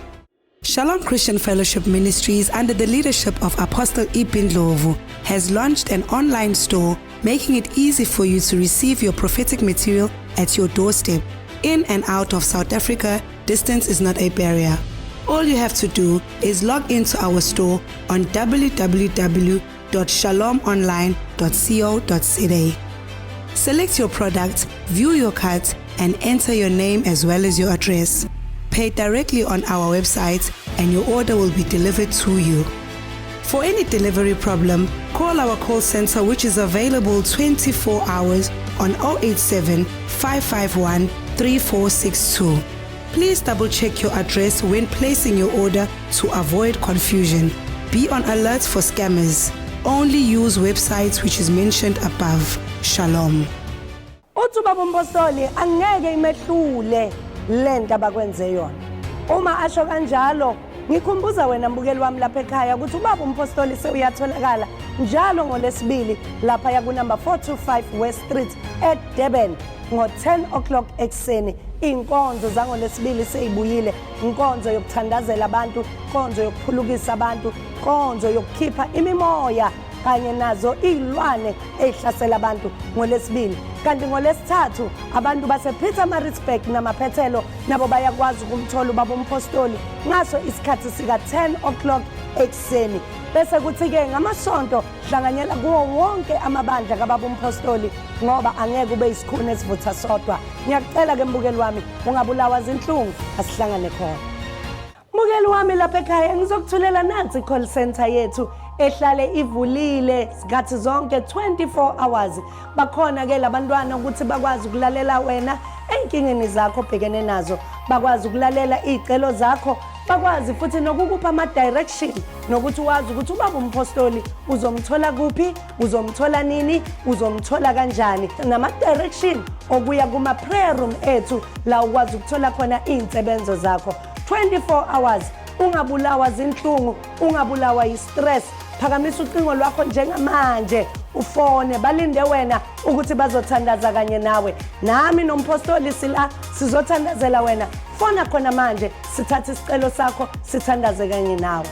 Shalom Christian Fellowship Ministries, under the leadership of Apostle Ipindlovu, has launched an online store, making it easy for you to receive your prophetic material at your doorstep. In and out of South Africa, distance is not a barrier. All you have to do is log into our store on www.shalomonline.co.za. Select your product, view your cart, and enter your name as well as your address. Pay directly on our website, and your order will be delivered to you. For any delivery problem, call our call center, which is available 24 hours on 087 551 3462. Please double check your address when placing your order to avoid confusion. Be on alert for scammers. Only use websites which is mentioned above. Shalom. Uthi ubaba umpostoli angeke imehlule lento abakwenze yona. Uma asho kanjalo ngikhumbuza wena mbukeli wami lapha ekhaya ukuthi ubaba umpostoli sewuyatholakala njalo ngolesibili lapha yakunumber 425 West Street eDurban ngo-10 o'clock ekuseni. Iy'nkonzo zangolesibili seyibuyile, inkonzo yokuthandazela abantu, inkonzo yokuphulukisa abantu, inkonzo yokukhipha imimoya kanye nazo iy'lwane ey'hlasela abantu ngolesibili. Kanti ngolesithathu abantu basePietermaritzburg namaphethelo nabo bayakwazi ukumthola ubaba umpostoli ngaso isikhathi sika-10 o'clock ekuseni. Bese kuthi-ke ngamasonto hlanganyela kuwo wonke amabandla kababa umpostoli ngoba angeke ube isikhuni esivutha sodwa. Ngiyakucela ke mbukeli wami ungabulawa zinhlungu, asihlangane khona. Mbukeli wami lapha ekhaya ngizokuthulela nansi i-call center yethu ehlale ivulile sikhathi zonke 24 hours. Bakhona ke labantwana ukuthi bakwazi ukulalela wena ey'nkingeni zakho obhekene nazo, bakwazi ukulalela iy'celo zakho, bakwazi futhi nokukupha ama-direction nokuthi wazi ukuthi ubaba umpostoli uzomthola kuphi, uzomthola nini, uzomthola kanjani, nama-direction okuya kuma-prayer room ethu la ukwazi ukuthola khona iy'nsebenzo zakho 24 hours. Ungabulawa zinhlungu, ungabulawa yi-stress. Phakamisa ucingo lwakho njengamanje Ufone, balinde wena ukuthi bazothandaza kanye nawe. Nami nompostoli sila sizothandazela wena. Fona khona manje, sithathe isicelo sakho, sithandaze kanye nawe.